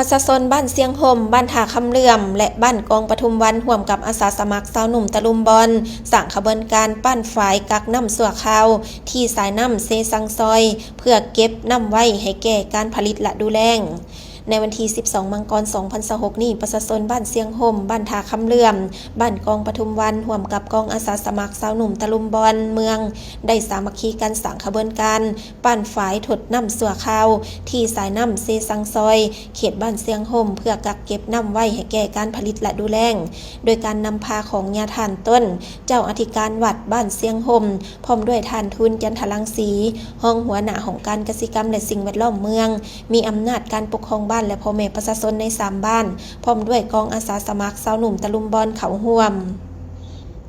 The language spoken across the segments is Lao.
ປະຊາຊົນບ້ານຊຽງຮົ່ມ, ບ້ານທ່າຄຳເຫຼື່ອມ ແລະ ບ້ານກອງປະທຸມວັນ ຮ່ວມກັບອາສາສະໝັກຊາວໜຸ່ມຕະລຸມບອນ ສ້າງຂະບວນການປ້ານຝາຍກັກນ້ຳຊົ່ວຄາວ ທີ່ສາຍນ້ຳເຊຊັງຊອຍ ເພື່ອເກັບນ້ຳໄວ້ໃຫ້ແກ່ການຜະລິດລະດູແລ້ງ. ໃນວັນທີສິບສອງ ມັງກອນ ສອງພັນຊາວຫົກນີ້, ປະຊາຊົນບ້ານຊຽງຮົ່ມ, ບ້ານທ່າຄຳເຫຼື່ອມ, ບ້ານກອງປະທຸມວັນ ຮ່ວມກັບກອງອາສາສະໝັກຊາວໜຸ່ມຕະລຸມບອນເມືອງ ໄດ້ສາມັກຄີກັນສ້າງຂະບວນການ ປ້ານຝາຍທົດນ້ຳຊົ່ວຄາວ ທີ່ສາຍນ້ຳເຊຊັງຊອຍ ເຂດບ້ານຊຽງຮົ່ມ ເພື່ອກັກເກັບນ້ຳໄວ້ໃຫ້ແກ່ການຜະລິດລະດູແລ້ງ, ໂດຍການນຳພາຂອງຍາທ່ານຕົ້ນ, ເຈົ້າອະທິການວັດບ້ານຊຽງຮົ່ມ, ພ້ອມດ້ວຍທ່ານທູນ ຈັນທະລັງສີ, ຮອງຫົວໜ້າຫ້ອງການກະສິກຳ ແລະ ສິ່ງແວດລ້ອມເມືອງ, ມີອຳນາດການປົກຄອງບ້ານ ແລະ ພໍ່ແມ່ປະຊາຊົນໃນສາມບ້ານ, ພ້ອມດ້ວຍກອງອາສາສະໝັກຊາວໜຸ່ມຕະລຸມບອນເຂົ້າຮ່ວມ.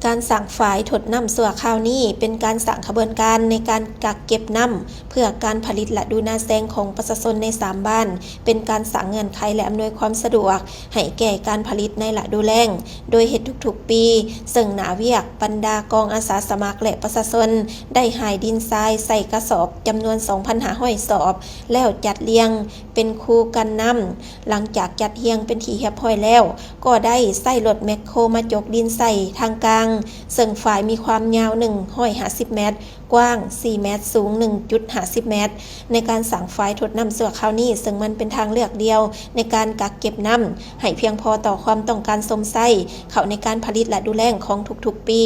ການສ້າງຝາຍທົດນ້ຳຊົ່ວຄາວນີ້ ເປັນການສ້າງຂະບວນການໃນການກັກເກັບນ້ຳ ເພື່ອການຜະລິດລະດູນາແຊງຂອງປະຊາຊົນໃນສາມບ້ານ, ເປັນການສ້າງເງື່ອນໄຂ ແລະ ອຳນວຍຄວາມສະດວກໃຫ້ແກ່ການຜະລິດໃນລະດູແລ້ງ ໂດຍເຮັດທຸກໆປີ, ເຊິ່ງໜ້າວຽກບັນດາກອງອາສາສະໝັກ ແລະ ປະຊາຊົນ ໄດ້ຫາຍດິນຊາຍໃສ່ກະສອບຈຳນວນ ສອງພັນຫ້າຮ້ອຍສອບ ແລ້ວຈັດລຽງເປັນຄູກັນນ້ຳ. ຫຼັງຈາກຈັດຮຽງເປັນທີ່ຮຽບຮ້ອຍແລ້ວ, ກໍໄດ້ໃຊ້ລົດແມັກໂຄມາຈົກດິນໃສ່ທາງກາງ, ເຊິ່ງຝາຍມີຄວາມຍາວ ໜຶ່ງຮ້ອຍຫ້າສິບແມັດ, ກວ້າງ ສີ່ແມັດ, ສູງ ໜຶ່ງຈຸດຫ້າສິບແມັດ. ໃນການສ້າງຝາຍທົດນ້ຳຊົ່ວຄາວນີ້, ເຊິ່ງມັນເປັນທາງເລືອກດຽວໃນການກັກເກັບນ້ຳໃຫ້ພຽງພໍຕໍ່ຄວາມຕ້ອງການຊົມໃຊ້ເຂົ້າໃນການຜະລິດລະດູແລ້ງຂອງທຸກໆປີ.